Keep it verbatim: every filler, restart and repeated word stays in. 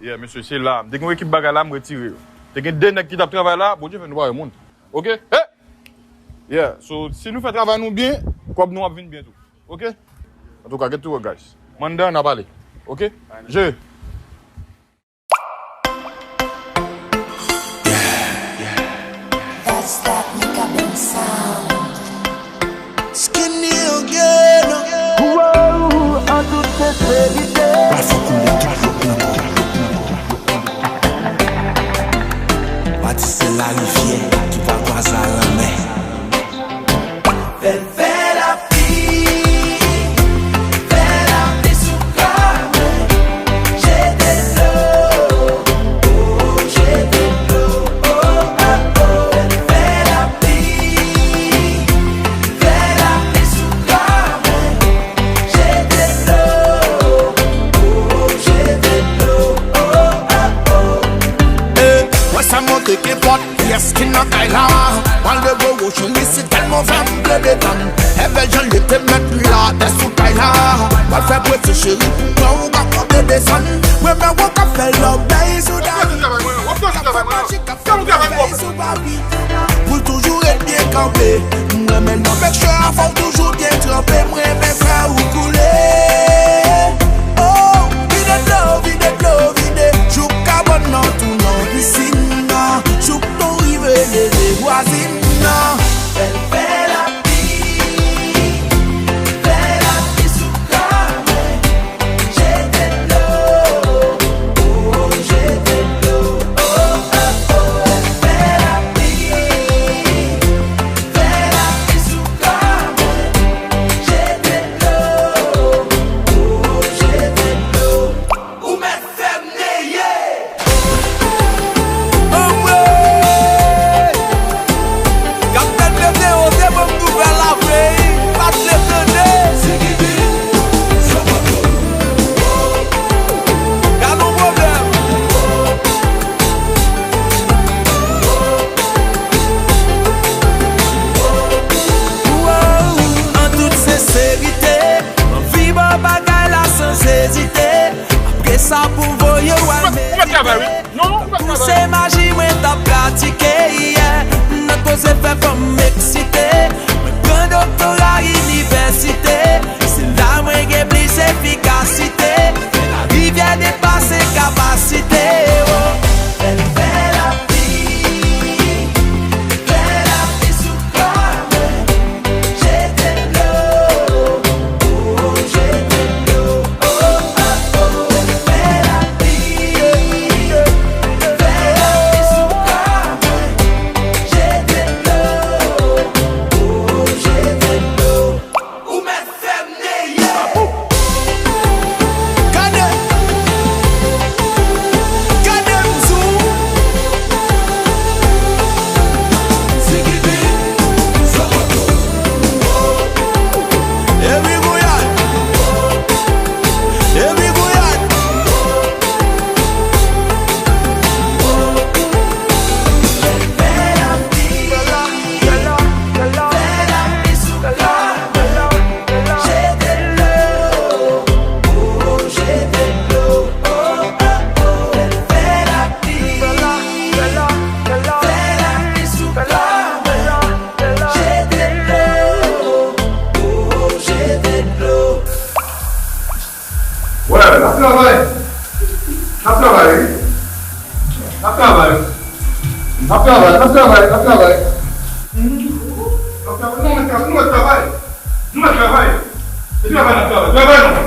Yeah, mesye, se la. M te gen yon ekip bagay la, m retire yo. Te gen de nèg ki t ap travay la, Bondye fè nou pa wè moun. Oke? Hey! Yeah, so, si nou fè travay nou byen, kòb nou ap vin byen tou. Oke? Antouka, get to work, guys. M anndan, n a pale. Oke? Je. That's that Mika Ben sound. Skinny again. Wow, an tout senserite. Bravo pou le tout lòt nan kò. Matisèl Larivyè ki pa kwaze a lanmè. Fè l fè lapli, fè lapli sou kò mwen. Jete dlo, oh, jete dlo, oh, oh, oh. Fè lapli, fè lapli sou kò mwen. Jete dlo, oh, jete dlo, oh, oh, oh. Eh, wè sa monte kenpòt. Kiyès ki nan kay la? Pral de gwo cheri, si tèlman fè m vle detann. Evè jan li te mèt la, tè sou kay la. Pral fè prese cheri, pou mwen ou ka konte desann. Mwen men ou ka fè lòbèy sou dam. Fè majik ap fè lòbèy sou papi. Pou l toujou ret byen kanpe. Mwen men non, make sure fò w toujou byen tranpe. Mwen men fè ou koule. Oh, vide dlo, vide dlo, vide. Jouk kabòn nan, tou nan pisin nan. Jouk ton rive leve vwazin nan. Fè l fè lapli, fè lapli sou kò mwen. Jete dlo, oh, jete dlo, oh, oh, oh. Fè lapli, fè lapli sou kò mwen. Jete dlo, oh, jete dlo. Ou mèt fè m neye. Anmwey! Kaptèn Meteo te ban m nouvèl la vre, m pa t vle tande. Gad on pwoblèm. Wow, an tout senserite, anvi ban bagay la san ezite. Apre sa pou voye w al medite. Pou se maji mwen t ap pratike, yeah. Nan koze fè fanm eksite. Mwen pran doktora inivèsite. Se la mwen gen plis efikasite. Fè larivyè depase kapasite, oh. Fè l fè lapli, fè lapli sou kò mwen. Jete dlo, oh, jete dlo, oh, oh, oh. Fè lapli, fè lapli sou kò mwen. Jete dlo, oh, jete dlo. Ou mèt fè m neye. Gade, gade m di w. Epi Gouyad. Epi Gouyad. Jete dlo, oh, jete dlo. Wè, n ap travay. N ap travay, wi. N ap travay. N ap travay, n ap travay, n ap travay. Mhm. N ap travay. Nou mèt travay, nou mèt travay. Nou mèt travay. Se travay n ap travay. Travay non.